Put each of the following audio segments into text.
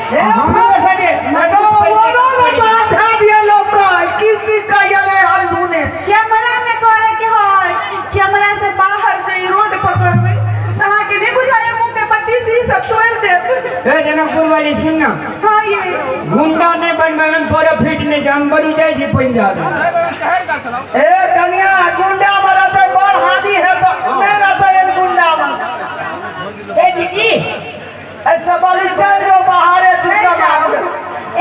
हमरो संगे कैमरा में करे के है, कैमरा से बाहर जे रोड पकड़बै अहाँ के नहीं बुझाए मुंह के पति सी सब तोड़ देत। ए जनकपुर वाली सुन ना। हां ये गुंडा नहीं बनबै में प्रॉफिट नहीं जाम बड़ी जाय छै पंजाब। ए कन्या गुंडा बरते बड़ हानि है तो नहीं रहते इन गुंडा बन। ए चिकी ऐसा बोली चल जो बाहर है तू कमाओ।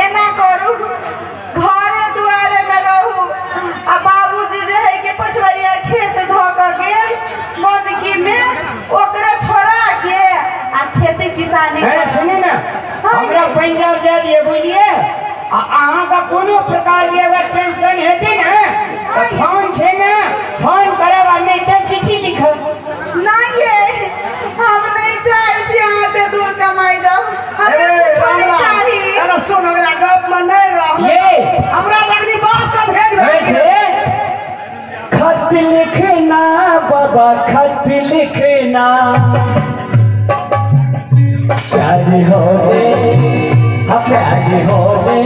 एना करू घरे दुआरे में रहू आ बाबूजी जे है के पछवरिया खेत ध के गेल मनकी में ओकरा छोड़ा के आ खेती किसानी। ए सुनी ना हमरा पंजाब जा दिए बुझलिए। आ अहाँ का कोनो प्रकार के अगर टेंशन हेतै ना तो फोन छै ना फोन करब आ नहीं त चिट्ठी लिखब। नहीं ये हम नहीं चाहे छी अहाँ ते दूर कमाई जाओ। हमरा कुछो नहीं चाही। अरे सुन ओकरा गप में नहीं रह ये हमरा लगनी बात का भेट भेल छै। खत लिखना बाबा खत लिखना प्यारी हो रे प्यारी हो रे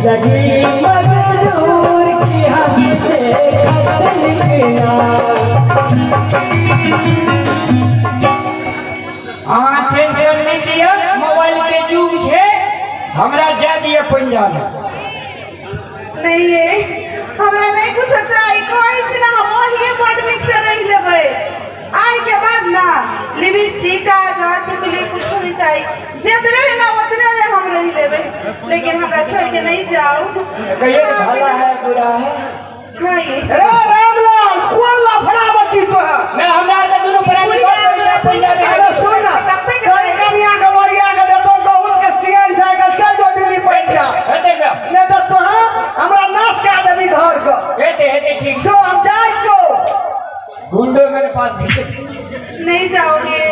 लगी मगरूर की हमसे खत लिखना। अहाँ टेंशन नहीं लिअ मोबाइल के युग छै हमरा जा दिअ पंजाब। नहीं ये हमरा नहीं कुछ चाही कहै छी ना हम ओहिए बड नीक से रहि लेबै। आइ के बाद ना लिपस्टिक काजर टिकली कुछ नहीं चाही जितने है ना उतने में हम रहि लेबै लेकिन हमरा छोड़ के नहीं जाओ। कहिए भला है बुरा है। नहीं अरे रामलाल कोन लफड़ा बच्ची तो है मैं हमरा के दुनू प्राणी पंजाब। अरे सुन ना कोई कन्या के ओरिया के देतो गहुम के सियन जाएगा चल जो दिल्ली पंजाब हेतै जा नहीं तो तोहा हमरा नाश कए देबी घर के। हेतै हेतै ठीक छो हम जाइ छो। गुंडो मेरे पास नहीं जाओगे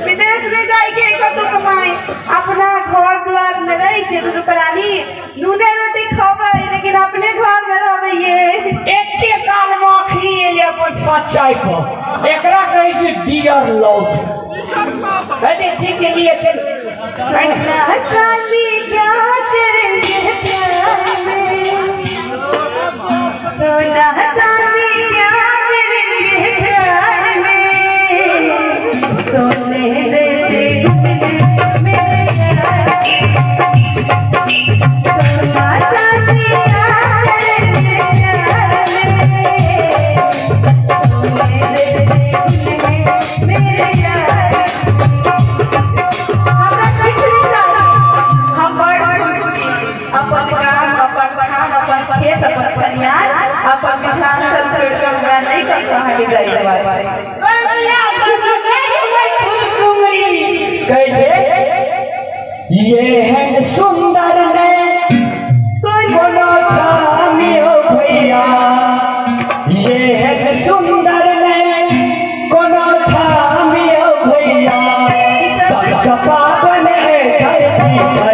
विदेश ले जाएंगे कतौ कमाई अपना घर द्वार में रह के दुनू प्राणी नूने रोटी खबै लेकिन अपने घर में रहबै। ये एते काल में अखनी एलै अपन सच्चाई पर एकरा कहै छै डियर लव। अरे ठीक है लिए चल। सोना चांदी क्या करेंगे प्यार में सोना चांदी क्या करेंगे प्यार में सोने जैसे मेरे यार सोना चांदी क्या करेंगे प्यार में सोने जैसे मेरे यार। हमरा कुछ नहीं चाही हम बड़ खुश छी अपन काम अपन खान अपन खेत अपन खलिहान अपन मिथिलांचल छोड़ के हमरा नहीं कतौ अहाँके जाय देबाक छै। कहै छै ये है सुंदर ने कोनो थामियो भैया ये है सुंदर ने कोनो थामियो भैया सब पावन है धरती पर।